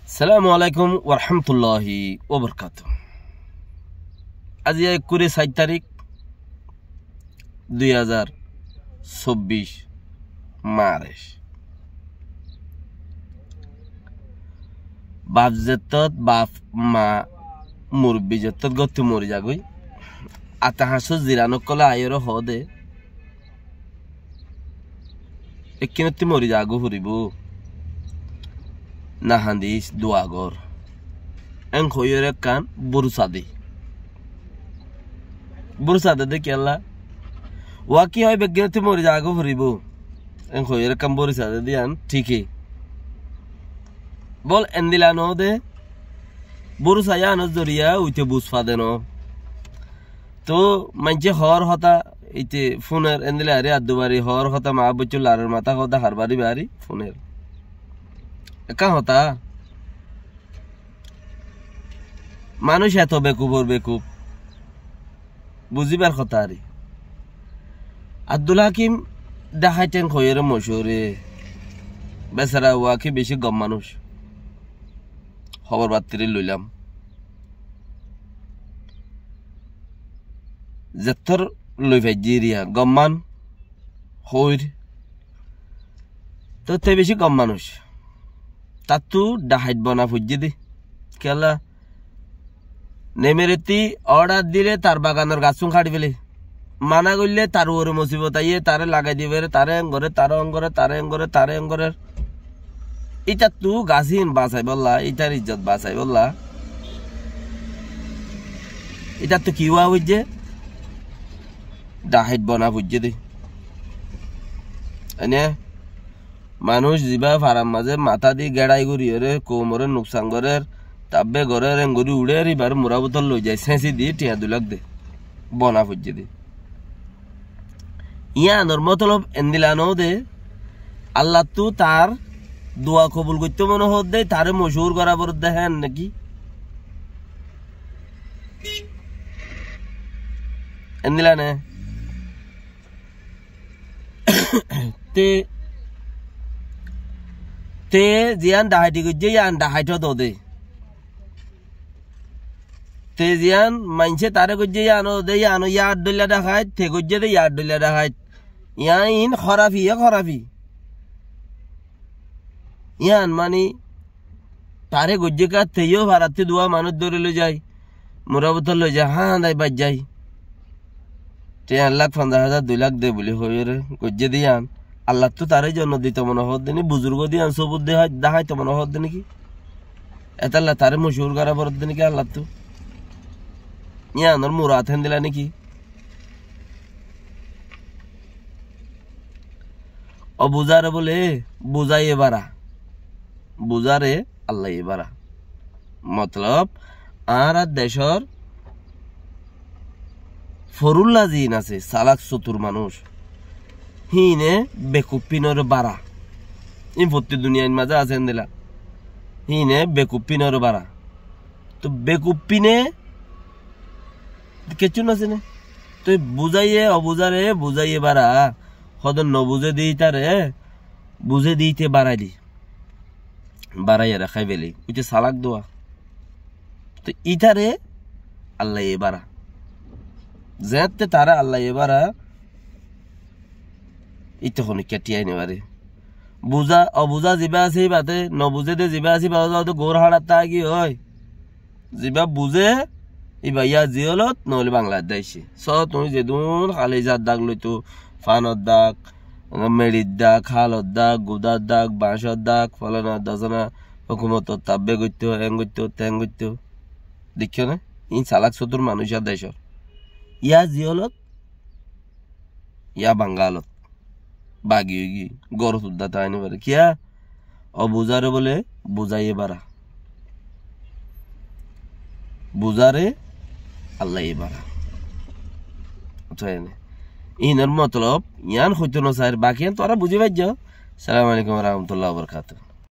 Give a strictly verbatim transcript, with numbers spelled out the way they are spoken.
Assalamu alaikum warahmatulláhi wabarakátuhu. Aijja ekkure sair tarík, dui házar sobbic March. Baf zettót, baf ma, murubbi zettót góttu mori zagói. Ata hañsór ziran ókkole aiyóre hoóde, ekkinótti mori zagói foribóu. Nahandis, dua gor. Én hoiyóre ekkán búrusa de. Búrusa de de kiyólla? Waki hoói beggúnottú mori zagói foribóu. Én hoiyóre ekkán búrusa de de yían thíke. Bol endila noó de, búrusa yíanor zoriya uite buz fade noó. Toóu maincé hoór hotá, ite fúner, endila aré addubari hoór hotá, maá boiccúr laror matá hoóde harbari bari fúner. Ekkán hotá, manúic eto bekufor bekuf, buzíbar hotá aré. Abdul Hakim dhaháit én hoiyóre mochúr, besara waki beci gom manúic. Hóbor battiri loilam. Zettór loi faijjí eriya, gom man, hoóir. Toóu te beci gom manúic. Tattú dhaháit bona foijjé de. Kiyólla? Nemerettí órdar dile tar baganor gassún haçi fele. Mana goille tar uore musibot aiyé, tare lagai dibar, tare engore, tare engore, tare engore, tare engore. Ítattu gasín basaibólla, ítar izzot basaibólla. Ítattu ki uá foijjé? Dhaháit bona foijjé de. Ene manúic zibá farar mazé matá di geçai goríyore, koumoré nuksan gorér, tabbe gorér, engorí uçér, íbar murabótor loizai, séñsi di, thiañ dui lak de, bona foijjé de. Yíanor motolob endila noó de, Allattú tar dua kobul goittó mone hoódde, taré mochúr gorá foredde héen naki? Endila ne? Te, te ziyán dhaháiti goijjé, yían dhaháit ó de. Te ziyán maincé taré goijjé, yían ó de, yían ó yar dhoilla dhaháit, te goijjé de yar dhoilla dhaháit. Yían in hórafi, yé hórafi. Yían mani taré goijjé ká, teyó farattí duwá manúic dóri loizai, murabótor loizai, háñdai baijjai. Te ek lak fonzaic házar, dui lak de buli hoiyóre goijjé de yían. Allattú taré zonno dito mone hoódde né, buzurgo de yían, sóbut de há-, deháito mone hoódde né ki? Etálla taré mochúr gorá foredde né ki Allattú? Yíanor murad héndila né ki? Ó buzare bóle buzaiye bara. Buzare Allaye bara. Motolob, añárar decór forúlla ziín asé, salak sotur manúic, híine bekuffínore bara. Híin fottí duniyair mazé asé héndila. Híine bekuffínore bara. Toóu bekuffíne kessú no sine. Toóu buzaiye, ó buzare buzaiye bara. Hodé no buzé de ítare buzé de íte baraili. Baraiyaré hái feli. Íte salak duwa. Toóu ítare Allaye bara. Zeéñtte taré Allaye bara, íte honikká thíyai no fare. Buza, obuza zibá asé íbaté, nobuzé de zibá asé íbaté, óde goór háçat táki ói. Zibá buzé, íba yá ziyólot, noóile Bangladéc. Só tuñí zedún háli zar dak loitó, fanor dak, meçir dak, hálor dak, gudar dak, bañcor dak, folana dosana, hókumotor tabbe goittó, eén goittó, teén goittó. Deikkó né? Iín salak sotur manúic ar decór. Yá ziyólot, yá Bangalot. Bagi óigiyoi, górot uddá táki no fare. Kiyá? Ó buzare bóle buzaiye bara. Buzare Allaye bara. Buijjó né? Iínor motolob, yián hoitó no sair, baki yián tuáñra buzí faijjó. Assalamu alaikum wa rahmatullahi wa barakatuhu.